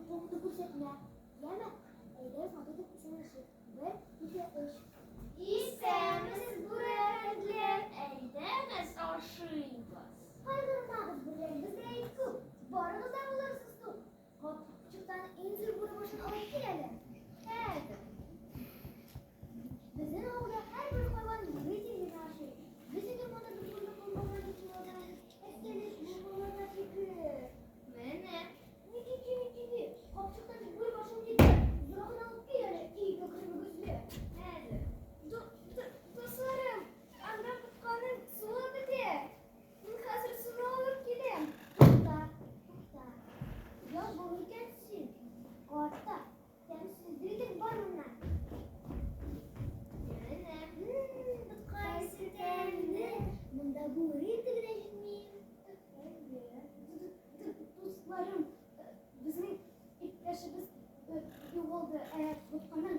Юклыгыңны күрсәтмә, яме? Әйдәгез матур итеп исәнләшик. Бер, ике, өч. Исәнмесез, бүре әфәнделәр, әйдәгез ашыйбыз. Кайгырмагыз, бүреләр, бездә ит күп, барыгыз да булырсыз тук. Капчыктан иң зур бүре башын алып кил әле. Хәзер. Безнең авылда һәрбер хайван бүре итен генә ашый. Без инде монда бер бүре булмаган икән алдан. Әскәлеш булмаганга шөкер. Менә. Ник ике, Капчыктан бүре башын китер. Зурагын алып кил әле, и кәкре мөгезле. Хәзер. Дусларым, анда ботканың суы бетә. Мин хәзер суны алып киләм. Тукта, тукта. Яз бул икән син. Карта, тәмсез идең бар моннан. Менә. Ботка исе тәмле. Монда бүре ите генә җитми. Дусларым, безнең иптәшебез югалды. Ә ботканың